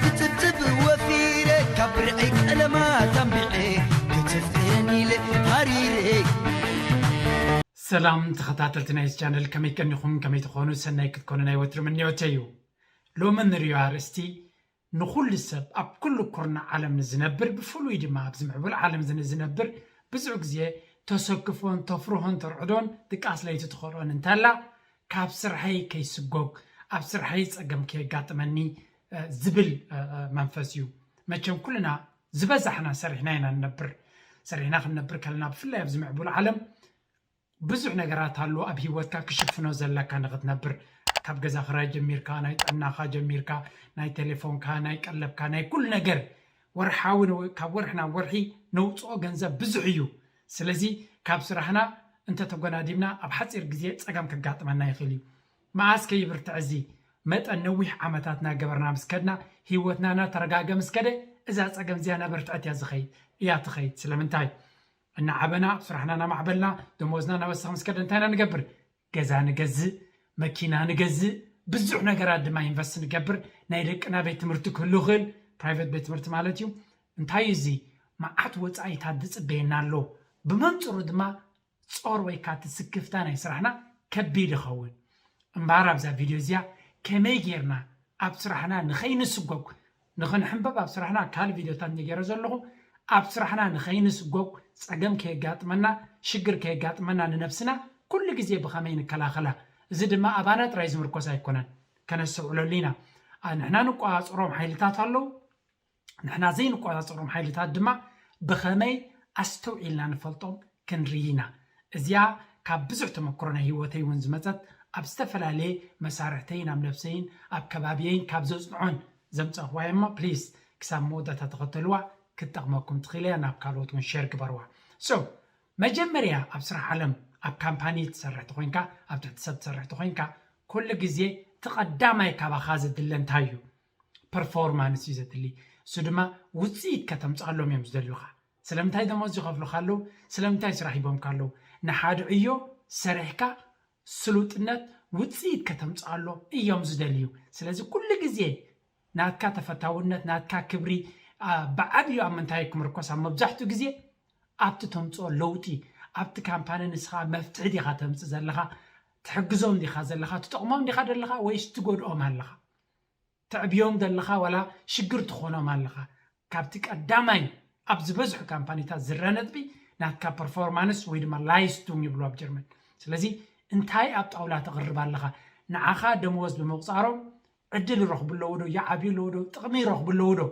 ክጽብጽብ ወፊረ ካብ ብርዒ ቀለማት ኣንቢዐ ክትፍእን ኢለ ሃሪረ። ሰላም ተኸታተልቲ ናይዚ ቻነል፣ ከመይ ቀኒኹም? ከመይ ትኾኑ? ሰናይ ክትኮኑ ናይ ወትሪ ምንዮተይ እዩ። ሎሚ ንሪኦ ኣርእስቲ ንኹሉ ሰብ ኣብ ኩሉ ኩርናዕ ዓለም ንዝነብር፣ ብፍሉይ ድማ ኣብዚ ምዕቡል ዓለም ንዝነብር ብዙሕ ግዜ ተሰክፎን ተፍርሆን ተርዕዶን ድቃስ ለይቲ ትኸልኦን እንተላ ካብ ስርሐይ ከይስጎግ፣ ኣብ ስርሐይ ጸገም ከየጋጥመኒ ዝብል መንፈስ እዩ። መቸም ኩልና ዝበዛሕና ሰሪሕና ኢና ንነብር። ሰሪሕና ክንነብር ከለና ብፍላይ ኣብዚ ምዕቡል ዓለም ብዙሕ ነገራት ኣሎ ኣብ ህይወትካ ክሽፍኖ ዘለካ ንክትነብር። ካብ ገዛ ክራይ ጀሚርካ፣ ናይ ጥዕናኻ ጀሚርካ፣ ናይ ቴሌፎንካ፣ ናይ ቀለብካ፣ ናይ ኩሉ ነገር ወርሓዊ ካብ ወርሒ ናብ ወርሒ ነውፅኦ ገንዘብ ብዙሕ እዩ። ስለዚ ካብ ስራሕና እንተተጎናዲብና ኣብ ሓፂር ግዜ ፀገም ከጋጥመና ይኽእል እዩ። መዓስ ከይብርትዕ እዚ መጠን ነዊሕ ዓመታት እናገበርና ምስ ከድና ህይወትና እናተረጋገ ምስ ከደ እዛ ፀገም እዚኣ እናበርትዐት እያ ዝኸይ እያ ትኸይድ። ስለምንታይ? እናዓበና ኣብ ስራሕና እናማዕበልና ደሞዝና እናወሰኸ ምስ ከደ እንታይ ኢና ንገብር? ገዛ ንገዝእ፣ መኪና ንገዝእ፣ ብዙሕ ነገራት ድማ ኢንቨስት ንገብር። ናይ ደቅና ቤት ትምህርቲ ክህሉ ይኽእል፣ ፕራይቬት ቤት ትምህርቲ ማለት እዩ። እንታይ እዩ እዚ? መዓት ወፃኢታት ዝፅበየና ኣሎ። ብመንፅሩ ድማ ጾር ወይ ካቲ ስክፍታ ናይ ስራሕና ከቢድ ይኸውን። እምበኣር ኣብዛ ቪድዮ እዚኣ ከመይ ጌርና ኣብ ስራሕና ንኸይንስጎግ ንኽንሕንበብ ኣብ ስራሕና ካልእ ቪድዮታት እየ ገይረ ዘለኹ። ኣብ ስራሕና ንኸይንስጎግ ጸገም ከየጋጥመና ሽግር ከየጋጥመና ንነብስና ኩሉ ግዜ ብኸመይ ንከላኸላ። እዚ ድማ ኣባና ጥራይ ዝምርኮስ ኣይኮነን። ከነስተውዕለሉ ኢና። ንሕና ንቆጻጸሮም ሓይልታት ኣለዉ። ንሕና ዘይንቆጻጸሮም ሓይልታት ድማ ብኸመይ ኣስተውዒልና ንፈልጦም ክንርኢ ኢና። እዚኣ ካብ ብዙሕ ተመክሮ ናይ ህይወተይ እውን ዝመጸት ኣብ ዝተፈላለየ መሳርሕተይን ኣብ ነብሰይን ኣብ ከባቢየይን ካብ ዘጽንዖን ዘምጸእኽዋ እሞ ፕሊስ ክሳብ መወዳእታ ተኸተልዋ ክትጠቕመኩም ትኽእል እያ። ናብ ካልኦት እውን ሸር ግበርዋ። So መጀመርያ ኣብ ስራሕ ዓለም ኣብ ካምፓኒ ትሰርሕ ተኾይንካ ኣብ ትሕቲ ሰብ ትሰርሕ ተኾይንካ ኩሉ ግዜ እቲ ቀዳማይ ካባኻ ዘድለ እንታይ እዩ? ፐርፎርማንስ እዩ ዘድሊ። እሱ ድማ ውፅኢት ከተምፅኣሎም እዮም ዝደልዩኻ። ስለምንታይ ደሞዝ ይኸፍሉኻ ኣለዉ? ስለምንታይ ስራሕ ሂቦምካ ኣለዉ? ንሓደ ዕዮ ሰሪሕካ ስሉጥነት ውፅኢት ከተምፅኣሎም እዮም ዝደልዩ። ስለዚ ኩሉ ግዜ ናትካ ተፈታውነት ናትካ ክብሪ ብዓብዩ ኣብ ምንታይ ክምርኮስ ኣብ መብዛሕትኡ ግዜ ኣብቲ ተምፅኦ ለውጢ ኣብቲ ካምፓኒ ንስኻ መፍትሒ ዲኻ ተምፅእ ዘለኻ ትሕግዞም ዲኻ ዘለኻ ትጠቕሞም ዲኻ ደለኻ ወይስ ትጎድኦም ኣለኻ? ተዕብዮም ዘለኻ ዋላ ሽግር ትኾኖም ኣለኻ? ካብቲ ቀዳማይ ኣብ ዝበዝሑ ካምፓኒታት ዝረ ነጥቢ ናትካ ፐርፎርማንስ ወይ ድማ ላይስቱንግ ይብሉ ኣብ ጀርመን። ስለዚ እንታይ ኣብ ጣውላ ተቕርብ ኣለኻ? ንዓኻ ደመወዝ ብምቑፃሮም ዕድል ይረኽቡ ኣለዎ ዶ? ይዓብዩ ኣለዎ ዶ? ጥቕሚ ይረኽቡ ኣለዎ ዶ?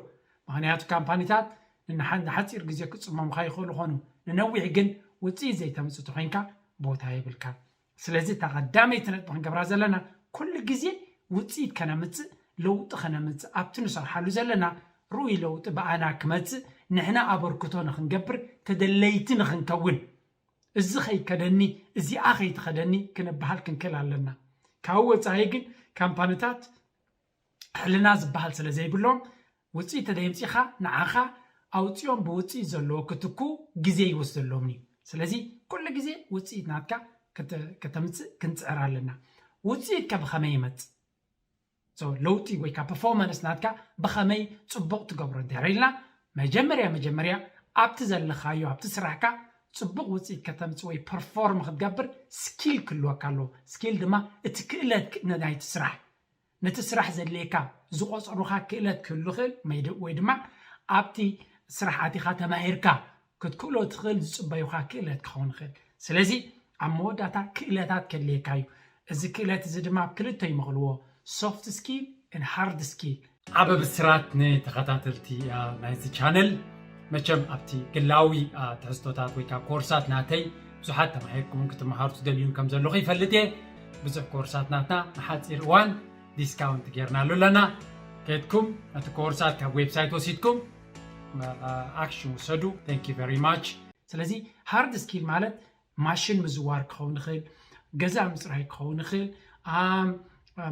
ምኽንያቱ ካምፓኒታት ንሓፂር ግዜ ክፅመሙኻ ይኽእሉ ኾኑ ንነዊሕ ግን ውፅኢት ዘይተምፅእ ተኾይንካ ቦታ የብልካ። ስለዚ እታ ቀዳመይቲ ነጥቢ ክንገብራ ዘለና ኩሉ ግዜ ውፅኢት ከነምፅእ ለውጢ ከነምፅእ ኣብቲ ንሰርሓሉ ዘለና ርኡይ ለውጢ ብኣና ክመፅእ ንሕና ኣበርክቶ ንክንገብር ተደለይቲ ንክንከውን እዚ ከይከደኒ እዚኣ ከይትኸደኒ ክንበሃል ክንክእል ኣለና። ካብኡ ወፃኢ ግን ካምፓኒታት ሕልና ዝበሃል ስለ ዘይብሎም ውፅኢት ተደይምፂኻ ንዓኻ ኣውፅኦም ብውፅኢት ዘለዎ ክትኩ ግዜ ይወስደሎም እዩ። ስለዚ ኩሉ ግዜ ውፅኢት ናትካ ከተምፅእ ክንፅዕር ኣለና። ውፅኢት ከ ብኸመይ ይመፅእ? ለውጢ ወይ ከዓ ፐርፎርማንስ ናትካ ብኸመይ ፅቡቕ ትገብሮ እንድሕር ኢልና መጀመርያ መጀመርያ ኣብቲ ዘለኻዮ ኣብቲ ስራሕካ ፅቡቕ ውፅኢት ከተምፅእ ወይ ፐርፎርም ክትገብር ስኪል ክህልወካ ኣለዎ። ስኪል ድማ እቲ ክእለት ናይቲ ስራሕ ነቲ ስራሕ ዘድልየካ ዝቆፀሩኻ ክእለት ክህሉ ይኽእል ወይ ድማ ኣብቲ ስራሕ ኣቲኻ ተማሂርካ ክትክእሎ ትኽእል ዝፅበዩኻ ክእለት ክኸውን ይኽእል። ስለዚ ኣብ መወዳእታ ክእለታት ከድልየካ እዩ። እዚ ክእለት እዚ ድማ ኣብ ክልተ ይመቕልዎ፣ ሶፍት ስኪል ን ሃርድ ስኪል። ዓበ ብስራት ንተኸታተልቲ ናይዚ ቻነል። መቸም ኣብቲ ግላዊ ትሕዝቶታት ወይ ከዓ ኮርሳት ናተይ ብዙሓት ተማሂርኩምን ክትመሃሩ ትደልዩን ከም ዘለኹ ይፈልጥ እየ። ብዙሕ ኮርሳት ናትና ንሓፂር እዋን ዲስካውንት ጌርናሉ ኣለና። ከድኩም ነቲ ኮርሳት ካብ ዌብሳይት ወሲድኩም ኣክሽን ውሰዱ። Thank you very much። ስለዚ ሃርድ ስኪል ማለት ማሽን ምዝዋር ክኸውን ይኽእል፣ ገዛ ምፅራይ ክኸውን ይኽእል፣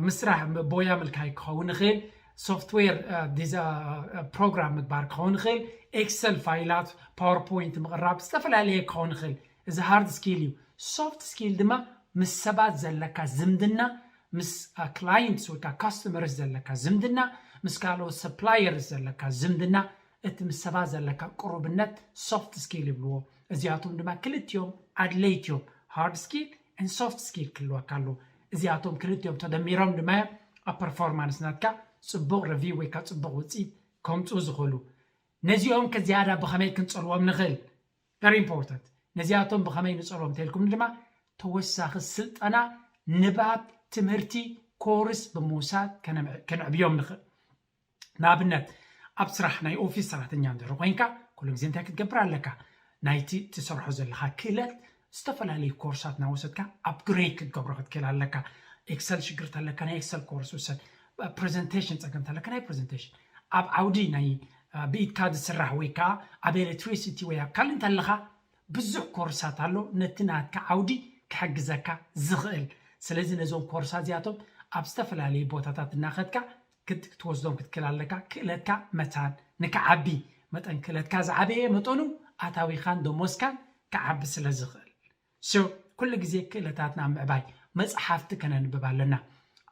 ምስራሕ ቦያ ምልካይ ክኸውን ይኽእል፣ ሶፍትዌር ፕሮግራም ምግባር ክኸውን ይኽእል፣ ኤክሰል ፋይላት፣ ፓወርፖይንት ምቕራብ ዝተፈላለየ ክኸውን ይኽእል። እዚ ሃርድ ስኪል እዩ። ሶፍት ስኪል ድማ ምስ ሰባት ዘለካ ዝምድና ምስ clients ወይ ከዓ customers ዘለካ ዝምድና፣ ምስ ካልኦት suppliers ዘለካ ዝምድና፣ እቲ ምስ ሰባት ዘለካ ቅሩብነት soft skill ይብልዎ። እዚኣቶም ድማ ክልቲኦም ኣድለይቲ እዮም። Hard skill and soft skill ክህልወካ ኣለዎ። እዚኣቶም ክልቲኦም ተደሚሮም ድማ ኣብ performance ናትካ ፅቡቕ review ወይ ከዓ ፅቡቕ ውፅኢት ከምፅኡ ዝኽእሉ። ነዚኦም ከ ዝያዳ ብኸመይ ክንፀልዎም ንኽእል? Very important። ነዚኣቶም ብኸመይ ንፀልዎም እንተልኩም ድማ ተወሳኺ ስልጠና፣ ንባብ፣ ትምህርቲ፣ ኮርስ ብምውሳድ ከነምዕ- ከነዕብዮም ንኽእል። ንኣብነት ኣብ ስራሕ ናይ ኦፊስ ሰራሕተኛ እንድሕር ኮይንካ ኩሉ ግዜ እንታይ ክትገብር ኣለካ? ናይቲ ትሰርሖ ዘለካ ክእለት ዝተፈላለዩ ኮርሳት እናወሰድካ ኣፕግሬድ ክትገብሮ ክትክእል ኣለካ። ኤክሰል ሽግር ተለካ ናይ ኤክሰል ኮርስ ውሰድ። ፕሬዘንቴሽን ፀገም ተለካ ናይ ፕሬዘንቴሽን። ኣብ ዓውዲ ናይ ብኢድካ ዝስራሕ ወይ ከዓ ኣብ ኤሌክትሪሲቲ ወይ ኣብ ካልእ እንተለካ ብዙሕ ኮርሳት ኣሎ ነቲ ናትካ ዓውዲ ክሕግዘካ ዝኽእል። ስለዚ ነዞም ኮርሳ እዚኣቶም ኣብ ዝተፈላለዩ ቦታታት እናኸድካ ክትወስዶም ክትክእል ኣለካ። ክእለትካ መታን ንክዓቢ መጠን ክእለትካ ዝዓበየ መጠኑ ኣታዊኻን ደሞዝካን ክዓቢ ስለ ዝኽእል። So ኩሉ ግዜ ክእለታትና ምዕባይ መፅሓፍቲ ከነንብብ ኣለና።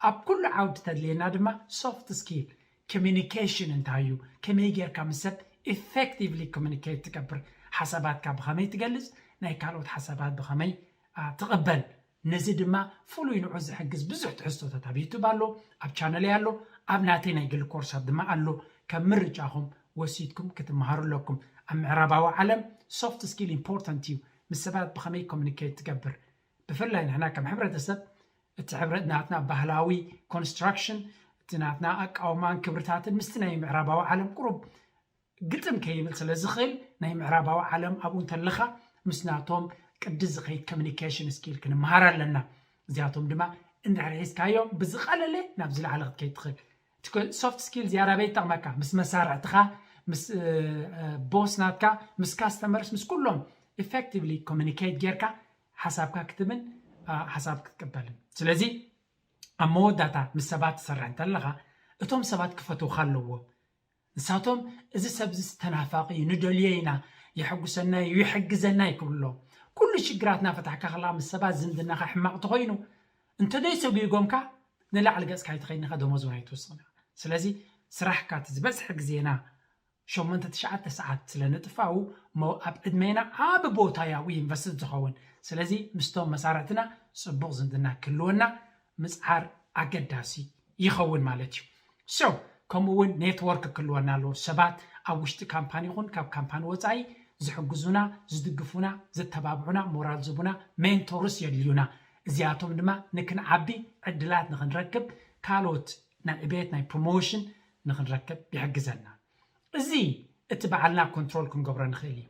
ኣብ ኩሉ ዓውዲ ተድልየና ድማ soft skill communication እንታይ እዩ፣ ከመይ ጌርካ ምስ ሰብ effectively communicate ትገብር፣ ሓሳባትካ ብኸመይ ትገልፅ፣ ናይ ካልኦት ሓሳባት ብኸመይ ትቕበል። ነዚ ድማ ፍሉይ ንዑ ዝሕግዝ ብዙሕ ትሕዝቶታት ኣብ ዩቱብ ኣሎ፣ ኣብ ቻነለይ ኣሎ፣ ኣብ ናተይ ናይ ግሊ ኮርሳት ድማ ኣሎ። ከም ምርጫኹም ወሲድኩም ክትመሃሩ ኣለኩም። ኣብ ምዕራባዊ ዓለም soft skill important እዩ። ምስ ሰባት ብኸመይ ኮሚኒኬት ትገብር፣ ብፍላይ ንሕና ከም ሕብረተሰብ እቲ ሕብረት ናትና ባህላዊ ኮንስትራክሽን እቲ ናትና ኣቃውማን ክብርታትን ምስቲ ናይ ምዕራባዊ ዓለም ቅሩብ ግጥም ከይብል ስለ ዝኽእል ናይ ምዕራባዊ ዓለም ኣብኡ እንተለኻ ምስ ናቶም ቅዲ ዝኸይድ ኮሚኒኬሽን ስኪል ክንመሃር ኣለና። እዚኣቶም ድማ እንድሕር ሒዝካዮም ብዝቐለለ ናብ ዝለዓለ ክትከይድ ትኽእል። እቲ ሶፍት ስኪል ዝያዳ በይ ይጠቕመካ? ምስ መሳርሕትኻ፣ ምስ ቦስ ናትካ፣ ምስ ካስተመርስ፣ ምስ ኩሎም ኢፌክቲቭሊ ኮሚኒኬት ጌርካ ሓሳብካ ክትብን ሓሳብ ክትቅበልን። ስለዚ ኣብ መወዳእታ ምስ ሰባት ትሰርሕ እንተለኻ እቶም ሰባት ክፈትውካ ኣለዎም። ንሳቶም እዚ ሰብዚ ተናፋቂ እዩ፣ ንደልዮ ኢና፣ የሐጉሰና እዩ፣ ይሕግዘና እዩ ክብሉ ኣለዎም። ኩሉ ሽግራትና ፈታሕካ ከለኻ ምስ ሰባት ዝምድናኻ ሕማቕ ተኾይኑ እንተደይሰጒጎምካ ንላዕሊ ገጽካ ኣይትኸይድን ኢኻ፣ ደሞዝ እውን ኣይትውስኽን ኢኻ። ስለዚ ስራሕካ እቲ ዝበዝሐ ግዜና ሸሞንተ ትሽዓተ ሰዓት ስለ ንጥፋኡ ኣብ ዕድሜና ዓቢ ቦታ ያዊ ኢንቨስት ዝኸውን። ስለዚ ምስቶም መሳርሕትና ጽቡቕ ዝምድና ክህልወና ምጽዓር ኣገዳሲ ይኸውን ማለት እዩ። So ከምኡ እውን ኔትወርክ ክህልወና ኣለዎ። ሰባት ኣብ ውሽጢ ካምፓኒ ይኹን ካብ ካምፓኒ ወጻኢ ዝሕግዙና፣ ዝድግፉና፣ ዘተባብዑና፣ ሞራል ዝህቡና ሜንቶርስ የድልዩና። እዚኣቶም ድማ ንክንዓቢ ዕድላት ንክንረክብ፣ ካልኦት ናይ ዕቤት ናይ ፕሮሞሽን ንክንረክብ ይሕግዘና። እዚ እቲ ባዕልና ኮንትሮል ክንገብሮ ንኽእል እዩ።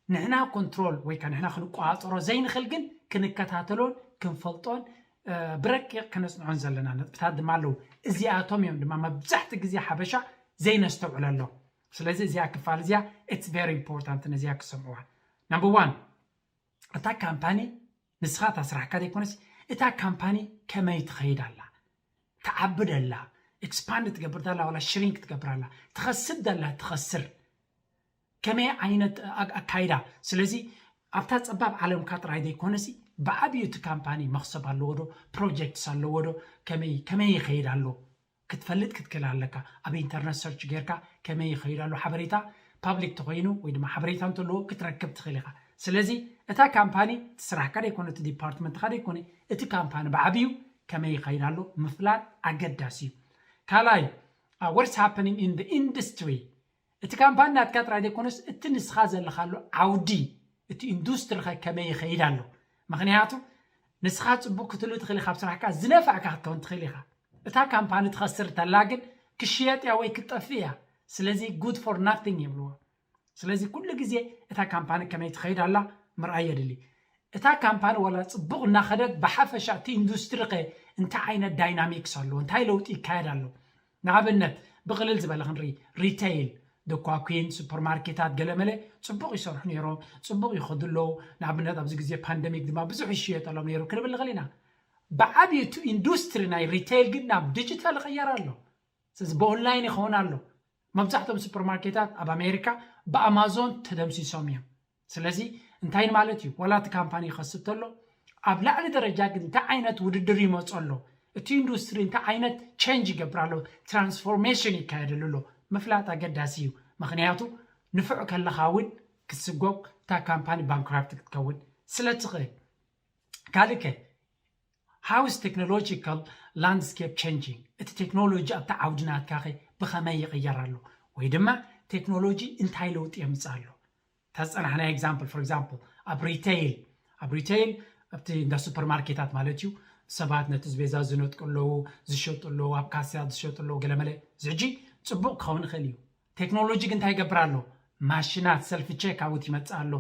ንሕና ኮንትሮል ወይ ከዓ ንሕና ክንቆፃፀሮ ዘይንኽእል ግን ክንከታተሎን ክንፈልጦን ብረቂቕ ከነፅንዖን ዘለና ነጥብታት ድማ ኣለዉ። እዚኣቶም እዮም ድማ መብዛሕቲ ግዜ ሓበሻ ዘይነስተውዕለሎም። ስለዚ እዚኣ ክፋል እዚኣ it's very important፣ ነዚኣ ክሰምዕዋ። ናምበር ዋን፣ እታ ካምፓኒ ንስኻ እታ ስራሕካ ዘይኮነስ እታ ካምፓኒ ከመይ ትኸይድ ኣላ፣ ትዓቢ ደላ፣ ኤክስፓንድ ትገብር ደላ ዋላ ሽሪንክ ትገብር ኣላ፣ ትኸስብ ደላ ትኸስር፣ ከመይ ዓይነት ኣካይዳ። ስለዚ ኣብታ ፀባብ ዓለምካ ጥራይ ዘይኮነሲ ብዓብዩ እቲ ካምፓኒ መኽሰብ ኣለዎ ዶ፣ ፕሮጀክትስ ኣለዎ ዶ፣ ከመይ ከመይ ይኸይድ ኣሎ ክትፈልጥ ክትክእል ኣለካ። ኣብ ኢንተርነት ሰርች ጌርካ ከመይ ይኸይድ ኣሎ ሓበሬታ ፓብሊክ ተኾይኑ ወይ ድማ ሓበሬታ እንተለዎ ክትረክብ ትኽእል ኢኻ። ስለዚ እታ ካምፓኒ እቲ ስራሕካ ደይኮነ፣ እቲ ዲፓርትመንትካ ደይኮነ፣ እቲ ካምፓኒ ብዓብዩ ከመይ ይኸይድ ኣሎ ምፍላጥ ኣገዳሲ እዩ። ካልኣይ፣ what's happening in the industry፣ እቲ ካምፓኒ ናትካ ጥራይ ዘይኮነስ እቲ ንስኻ ዘለኻሉ ዓውዲ እቲ ኢንዱስትሪኸ ከመይ ይኸይድ ኣሎ። ምኽንያቱ ንስኻ ፅቡቅ ክትህሉ ትኽእል ኢኻ፣ ኣብ ስራሕካ ዝነፋዕካ ክትከውን ትኽእል ኢኻ። እታ ካምፓኒ ትኸስር ተላ ግን ክሽየጥ እያ ወይ ክትጠፍእ እያ። ስለዚ good for nothing ይብልዎ። ስለዚ ኩሉ ግዜ እታ ካምፓኒ ከመይ ትኸይድ ኣላ ምርኣይ የድሊ። እታ ካምፓኒ ዋላ ፅቡቕ እናኸደት ብሓፈሻ እቲ ኢንዱስትሪ ከ እንታይ ዓይነት ዳይናሚክስ ኣለዎ፣ እንታይ ለውጢ ይካየድ ኣሎ? ንኣብነት ብቕልል ዝበለ ክንርኢ፣ ሪቴይል፣ ደኳኩን፣ ሱፐርማርኬታት ገለመለ ፅቡቕ ይሰርሑ ነይሮም፣ ፅቡቕ ይኸዱ ኣለዉ። ንኣብነት ኣብዚ ግዜ ፓንደሚክ ድማ ብዙሕ ይሽየጠሎም ነይሩ ክንብል ንኽእል ኢና። ብዓብዩ እቲ ኢንዱስትሪ ናይ ሪቴይል ግን ናብ ዲጂታል ይቕየር ኣሎ። ስለዚ ብኦንላይን ይኸውን ኣሎ። መብዛሕትኦም ሱፐርማርኬታት ኣብ ኣሜሪካ ብኣማዞን ተደምሲሶም እዮም። ስለዚ እንታይ ማለት እዩ? ዋላ እቲ ካምፓኒ ይኸስብ ተሎ ኣብ ላዕሊ ደረጃ ግን እንታይ ዓይነት ውድድር ይመፁ ኣሎ? እቲ ኢንዱስትሪ እንታይ ዓይነት ቸንጅ ይገብር ኣሎ፣ ትራንስፎርሜሽን ይካየደሉ ኣሎ ምፍላጥ ኣገዳሲ እዩ። ምክንያቱ ንፉዕ ከለኻ እውን ክትስጎግ፣ እታ ካምፓኒ ባንክራፕት ክትከውን ስለ ትኽእል። ካልእ ከ፣ how is technological landscape changing? እቲ ቴክኖሎጂ ኣብቲ ዓውዲ ናትካ ከ ብኸመይ ይቕየር ኣሎ? ወይ ድማ ቴክኖሎጂ እንታይ ለውጢ የምፅእ ኣሎ? እታ ዝፀናሕናያ ኤግዛምፕል፣ ፎር ኤግዛምፕል፣ ኣብ ሪቴይል፣ ኣብ ሪቴይል ኣብቲ እንዳ ሱፐርማርኬታት ማለት እዩ፣ ሰባት ነቲ ዝቤዛ ዝነጥቁ ኣለዉ፣ ዝሸጡ ኣለዉ፣ ኣብ ካስያ ዝሸጡ ኣለዉ፣ ገለመለ። እዚ ሕጂ ፅቡቕ ክኸውን ይኽእል እዩ። ቴክኖሎጂ ግን እንታይ ይገብር ኣሎ? ማሽናት ሰልፊ ቼክ ኣውት ይመፅእ ኣሎ።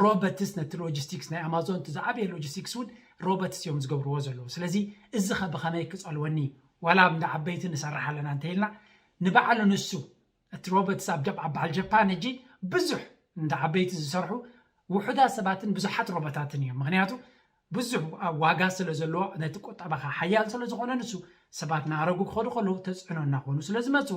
ሮበትስ ነቲ ሎጂስቲክስ ናይ ኣማዞን፣ እቲ ዝዓበየ ሎጂስቲክስ እውን ሮበትስ እዮም ዝገብርዎ ዘለዉ። ስለዚ እዚ ኸ ብኸመይ ክፀልወኒ? ዋላ እንዳ ዓበይቲ ንሰርሕ ኣለና እንተኢልና፣ ንባዕሉ ንሱ እቲ ሮበትስ ኣብ ጀ- ኣብ በዓል ጀፓን ሕጂ ብዙሕ እንዳ ዓበይቲ ዝሰርሑ ውሑዳት ሰባትን ብዙሓት ሮቦታትን እዮም። ምክንያቱ ብዙሕ ዋጋ ስለ ዘለዎ ነቲ ቁጠባኻ ሓያል ስለ ዝኾነ ንሱ ሰባት ናረጉ ክኸዱ ከለዉ ተፅዕኖ እናኾኑ ስለ ዝመፁ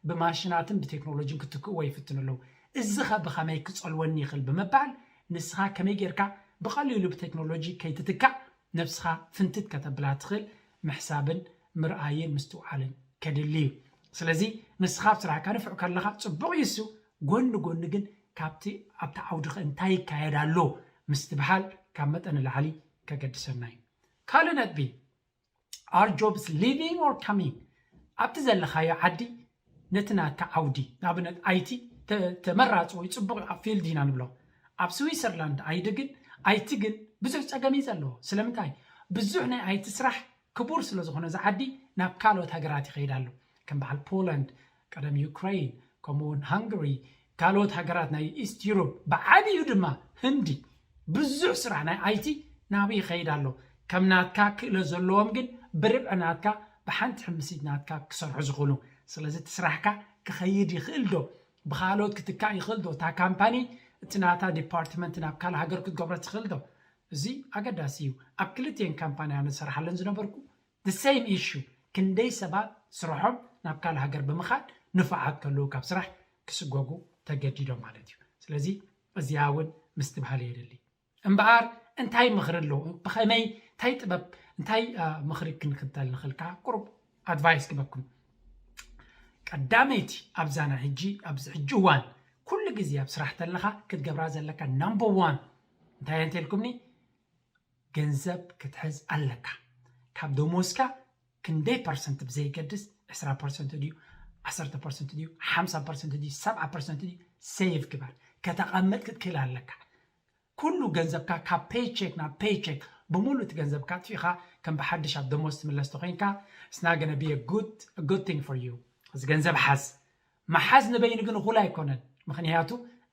ብማሽናትን ብቴክኖሎጂን ክትክእዎ ይፍትኑ ኣለዉ። እዚ ኸ ብኸመይ ክፀልወኒ ይኽእል ብምባል ንስኻ ከመይ ጌርካ ብቐሊሉ ብቴክኖሎጂ ከይትትካእ ነብስኻ ፍንትት ከተብላ ትኽእል ምሕሳብን ምርኣይን ምስትውዓልን ከድሊ እዩ። ስለዚ ንስኻ ኣብ ስራሕካ ንፉዕ ከለኻ ፅቡቕ እዩ እሱ፣ ጎኒ ጎኒ ግን ካብቲ ኣብቲ ዓውዲ ኸ እንታይ ይካየድ ኣሎ ምስትብሃል ካብ መጠን ንላዕሊ ከገድሰና እዩ። ካልእ ነጥቢ፣ are jobs leaving or coming? ኣብቲ ዘለኻዮ ዓዲ ነቲ ናትካ ዓውዲ፣ ንኣብነት ኣይቲ ተ- ተመራፂ ወይ ፅቡቕ ኣብ ፊልድ ኢና ንብሎ። ኣብ ስዊሰርላንድ ኣይዲ ግን ኣይቲ ግን ብዙሕ ፀገም እዩ ዘለዎ። ስለምንታይ? ብዙሕ ናይ ኣይቲ ስራሕ ክቡር ስለ ዝኾነ እዚ ዓዲ ናብ ካልኦት ሃገራት ይኸይድ ኣሎ። ከም በዓል ፖላንድ፣ ቀደም ዩክሬን፣ ከምኡ እውን ሃንጋሪ፣ ካልኦት ሃገራት ናይ ኢስት ዩሮፕ፣ ብዓብዩ ድማ ህንዲ። ብዙሕ ስራሕ ናይ ኣይቲ ናብኡ ይኸይድ ኣሎ። ከም ናትካ ክእለት ዘለዎም ግን ብርብዒ ናትካ ብሓንቲ ሕምሲት ናትካ ክሰርሑ ዝኽእሉ። ስለዚ እቲ ስራሕካ ክኸይድ ይኽእል ዶ? ብኻልኦት ክትካእ ይኽእል ዶ? እታ ካምፓኒ እቲ ናታ ዲፓርትመንት ናብ ካልእ ሃገር ክትገብሮ ትኽእል ዶ? እዚ ኣገዳሲ እዩ። ኣብ ክልቲኤን ካምፓኒ ኣነ ዝሰርሓለን ዝነበርኩ the same issue፣ ክንደይ ሰባት ስርሖም ናብ ካልእ ሃገር ብምኻድ ንፉዓት ከለዉ ካብ ስራሕ ክስጎጉ ተገዲዶም ማለት እዩ። ስለዚ እዚኣ እውን ምስትብሃል የድሊ። እምበኣር እንታይ ምኽሪ ኣለዎ? ብኸመይ፣ እንታይ ጥበብ፣ እንታይ አ፣ ምኽሪ ክንክተል ንኽእል? ከዓ ቁሩብ ኣድቫይስ ክበኩም። ቀዳመይቲ ኣብዛ ናይ ሕጂ፣ ኣብዚ ሕጂ እዋን ኩሉ ግዜ ኣብ ስራሕ ተለኻ ክትገብራ ዘለካ ናምበር ዋን እንታይ እንተልኩምኒ፣ ገንዘብ ክትሕዝ ኣለካ። ካብ ደሞዝካ ክንደይ ፐርሰንት ብዘይገድስ፣ ዕስራ ፐርሰንት ድዩ፣ ዓሰርተ ፐርሰንት ድዩ፣ ሓምሳ ፐርሰንት ድዩ፣ ሰብዓ ፐርሰንት ድዩ፣ ሴቭ ግበር። ከተቐምጥ ክትክእል ኣለካ። ኩሉ ገንዘብካ ካብ ፔይቼክ ናብ ፔይቼክ ብምሉእ እቲ ገንዘብካ ኣጥፊእኻ ከም ብሓድሽ ኣብ ደሞዝ ትምለስ ተኮይንካ፣ it's not gonna be a good, a good thing for you። እዚ ገንዘብ ሓዝ። ምሓዝ ንበይኑ ግን እኹል ኣይኮነን። ምኽንያቱ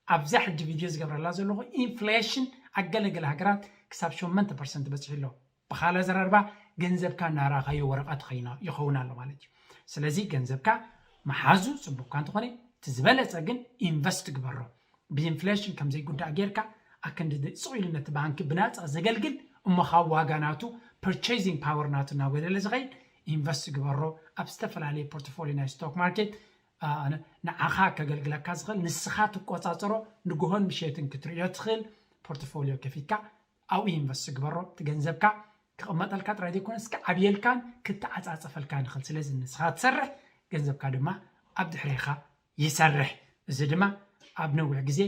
ኣብዛ ሕጂ ቪድዮ ዝገብረላ ዘለኹ ኢንፍሌሽን ኣብ ገለገለ ሃገራት ክሳብ ሸሞንተ ፐርሰንት በፂሑ ኣሎ። ብኻልእ ኣዘራርባ ገንዘብካ እናራኻዮ ወረቐት ኸይና- ይኸውን ኣሎ ማለት እዩ። ስለዚ ገንዘብካ ምሓዙ ፅቡቕካ እንተኾነ፣ እቲ ዝበለፀ ግን ኢንቨስት ግበሮ። ብኢንፍሌሽን ከም ዘይጉዳእ ጌርካ ኣክንዲ ስቕ ኢሉ ነቲ ባንኪ ብናፃ ዘገልግል እሞ ካብ ዋጋ ናቱ፣ ፐርቼዚንግ ፓወር ናቱ እናጎደለ ዝኸይድ ኢንቨስት ግበሮ። ኣብ ዝተፈላለየ ፖርትፎሊዮ ናይ ስቶክ ማርኬት አ፣ ን- ንዓኻ ከገልግለካ ዝኽእል ንስኻ ትቆፃፀሮ ንግሆን ምሸትን ክትርእዮ ትኽእል ፖርትፎሊዮ ከፊትካ ኣብኡ ኢንቨስት ግበሮ። እቲ ገንዘብካ ክቕመጠልካ ጥራይ ዘይኮነስ ክዓብየልካን ክተዓፃፀፈልካን ይኽእል። ስለዚ ንስኻ ትሰርሕ፣ ገንዘብካ ድማ ኣብ ድሕሬኻ ይሰርሕ። እዚ ድማ ኣብ ነዊሕ ግዜ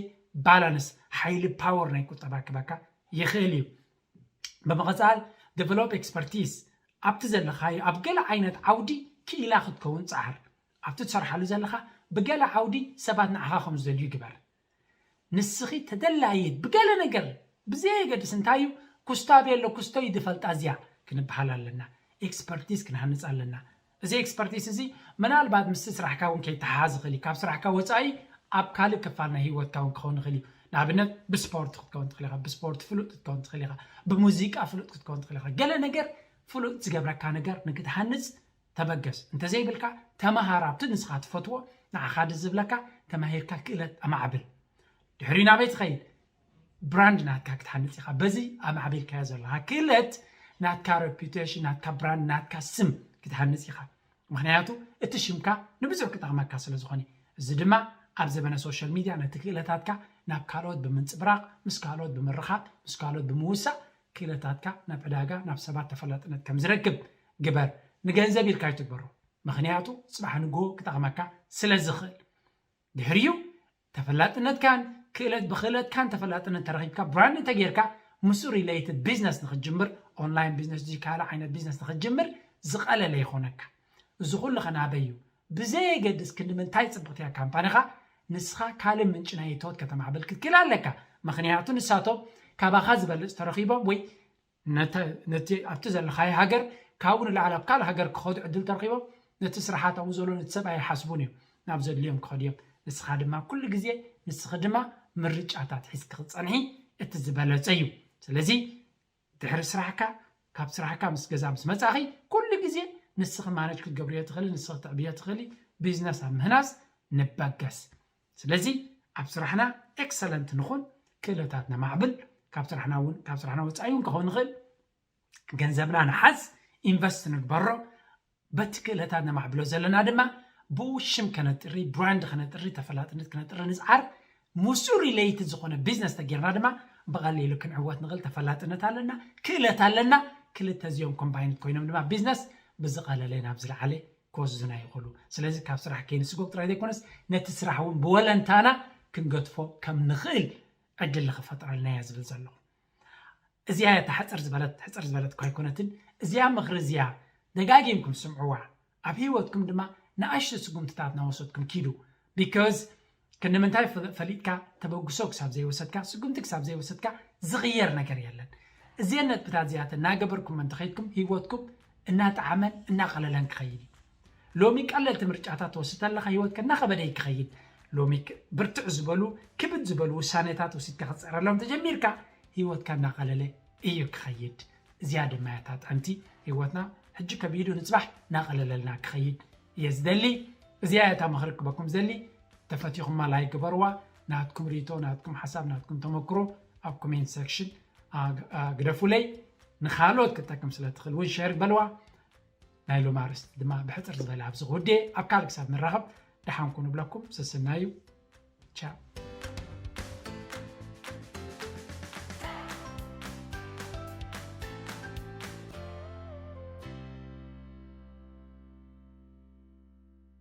ባላንስ፣ ሓይሊ፣ ፓወር ናይ ቁጠባ ክበካ ይኽእል እዩ። ብምቕፃል ዴቨሎፕ ኤክስፐርቲዝ። ኣብቲ ዘለኻዮ ኣብ ገለ ዓይነት ዓውዲ ክኢላ ክትከውን ፃዕር። ኣብቲ ትሰርሓሉ ዘለኻ ብገለ ዓውዲ ሰባት ንዓኻ ከም ዝደልዩ ግበር። ንስኺ ተደላይት ብገለ ነገር ብዘየገድስ እንታይ እዩ፣ ኩስቶ ኣበይ ኣሎ፣ ኩስቶ እዩ ዝፈልጣ እዚኣ ክንበሃል ኣለና። ኤክስፐርቲዝ ክንሃንፅ ኣለና። እዚ ኤክስፐርቲዝ እዚ ምናልባት ምስቲ ስራሕካ እውን ከይተሓሓዝ ይኽእል እዩ። ካብ ስራሕካ ወፃኢ ኣብ ካልእ ክፋል ናይ ህይወትካ እውን ክኸውን ይኽእል እዩ። ንኣብነት ብስፖርት ክትከውን ትኽእል ኢኻ፣ ብስፖርት ፍሉጥ ክትከውን ትኽእል ኢኻ፣ ብሙዚቃ ፍሉጥ ክትከውን ትኽእል ኢኻ። ገለ ነገር ፍሉጥ ዝገብረካ ነገር ንክትሃንፅ ተበገስ። እንተዘይብልካ ተምሃር፣ ኣብቲ ንስኻ ትፈትዎ ንዓኻ ደስ ዝብለካ ተማሂርካ ክእለት ኣማዕብል። ድሕሪ ናበይ ትኸይድ? ብራንድ ናትካ ክትሃንፅ ኢኻ። በዚ ኣማዕቢልካዮ ዘለኻ ክእለት ናትካ ሬፑቴሽን፣ ናትካ ብራንድ፣ ናትካ ስም ክትሃንፅ ኢኻ። ምኽንያቱ እቲ ሽምካ ንብዙሕ ክጠቕመካ ስለ ዝኾነ። እዚ ድማ ኣብ ዘበነ ሶሻል ሚድያ ነቲ ክእለታትካ ናብ ካልኦት ብምንፅብራቕ፣ ምስ ካልኦት ብምርኻብ፣ ምስ ካልኦት ብምውሳእ ክእለታትካ ናብ ዕዳጋ፣ ናብ ሰባት ተፈላጥነት ከም ዝረክብ ግበር። ንገንዘብ ኢልካ ኣይትግበሮ፣ ምክንያቱ ፅባሕ ንግሆ ክጠቕመካ ስለ ዝኽእል። ድሕሪኡ ተፈላጥነትካን ክእለት ብክእለትካን ተፈላጥነት ተረኪብካ ብራንድ እንተጌርካ ምስኡ related business ንክትጅምር፣ online business ድዩ ካልእ ዓይነት business ንክትጅምር ዝቐለለ ይኾነካ። እዚ ኩሉ ከናበይ እዩ? ብዘየገድስ ክንዲ ምንታይ ፅብቕቲ እያ ካምፓኒኻ፣ ንስኻ ካልእ ምንጪ ናይ እቶት ከተማዕብል ክትክእል ኣለካ። ምክንያቱ ንሳቶም ካባኻ ዝበልፅ ተረኺቦም ወይ ነተ- ነቲ ኣብቲ ዘለኻዮ ሃገር ካብኡ ንላዕሊ ኣብ ካልእ ሃገር ክኸዱ ዕድል ተረኺቦም ነቲ ስራሓት ኣብኡ ዘሎ ነቲ ሰብ ኣይሓስቡን እዮም፣ ናብ ዘድልዮም ክኸዱ እዮም። ንስኻ ድማ ኩሉ ግዜ ንስኺ ድማ ምርጫታት ሒዝኪ ክትፀንሒ እቲ ዝበለፀ እዩ። ስለዚ ድሕሪ ስራሕካ ካብ ስራሕካ ምስ ገዛ ምስ መጻኺ ኩሉ ግዜ ንስኺ ማነጅ ክትገብርዮ ትኽእሊ፣ ንስኺ ትዕብዮ ትኽእሊ። ቢዝነስ ኣብ ምህናስ ንበገስ። ስለዚ ኣብ ስራሕና ኤክሰለንት ንኹን፣ ክእለታት ነማዕብል። ካብ ስራሕና እውን ካብ ስራሕና ወፃኢ እውን ክኸውን ንኽእል። ገንዘብና ንሓዝ፣ ኢንቨስት ንግበሮ። በቲ ክእለታት ነማዕብሎ ዘለና ድማ ብኡ ሽም ከነጥሪ፣ ብራንድ ከነጥሪ፣ ተፈላጥነት ከነጥሪ ንፅዓር። ምስኡ ሪሌይትድ ዝኾነ ቢዝነስ ተጌርና ድማ ብቐሊሉ ክንዕወት ንኽእል። ተፈላጥነት ኣለና፣ ክእለት ኣለና። ክልተ እዚኦም ኮምባይንድ ኮይኖም ድማ ቢዝነስ ብዝቐለለ ናብ ዝለዓለ ክወስዱና ይኽእሉ። ስለዚ ካብ ስራሕ ከይንስጎግ ጥራይ ዘይኮነስ ነቲ ስራሕ እውን ብወለንታና ክንገድፎ ከም ንኽእል ዕድል ንኽፈጥረልና እየ ዝብል ዘለኹ። እዚኣ እያ እታ ሕፅር ዝበለት ሕፅር ዝበለት እኳ ኣይኮነትን። እዚኣ ምኽሪ እዚኣ ደጋጊምኩም ስምዕዋ፣ ኣብ ህይወትኩም ድማ ንኣሽቱ ስጉምትታት እናወሰድኩም ኪዱ። ቢካዝ ክንዲ ምንታይ ፈ- ፈሊጥካ ተበግሶ ክሳብ ዘይወሰድካ፣ ስጉምቲ ክሳብ ዘይወሰድካ ዝቕየር ነገር የለን። እዚአን ነጥብታት እዚኣተን እናገበርኩም እንተኸይድኩም ህይወትኩም እናጠዓመን እናቐለለን ክኸይድ እዩ። ሎሚ ቀለልቲ ምርጫታት ትወስድ ኣለኻ፣ ህይወትካ እናኸበደ እዩ ክኸይድ። ሎሚ ክ- ብርትዕ ዝበሉ ክብድ ዝበሉ ውሳኔታት ወሲድካ ክትፅዕረሎም ተጀሚርካ ህይወትካ እናቐለለ እዩ ክኸይድ። እዚኣ ድማ እያ እታ ጥዕምቲ ህይወትና። ሕጂ ከቢዱ ንፅባሕ እናቐለለልና ክኸይድ እየ ዝደሊ። እዚኣ እያ እታ ምኽሪ ክበኩም ዝደሊ። ተፈቲኹማ ላይክ ግበርዋ። ናትኩም ሪቶ፣ ናትኩም ሓሳብ፣ ናትኩም ተመክሮ ኣብ ኮሜንት ሴክሽን ግደፉለይ። ንኻልኦት ክትጠቅም ስለ ትኽእል እውን ሸር ግበልዋ። ናይ ሎሚ ኣርእስቲ ድማ ብሕፅር ዝበለ ኣብዚ ክውድእ። ኣብ ካልእ ክሳብ ንራኸብ ደሓን ኩኑ ብለኩም ሰሰናዩ። ቻው።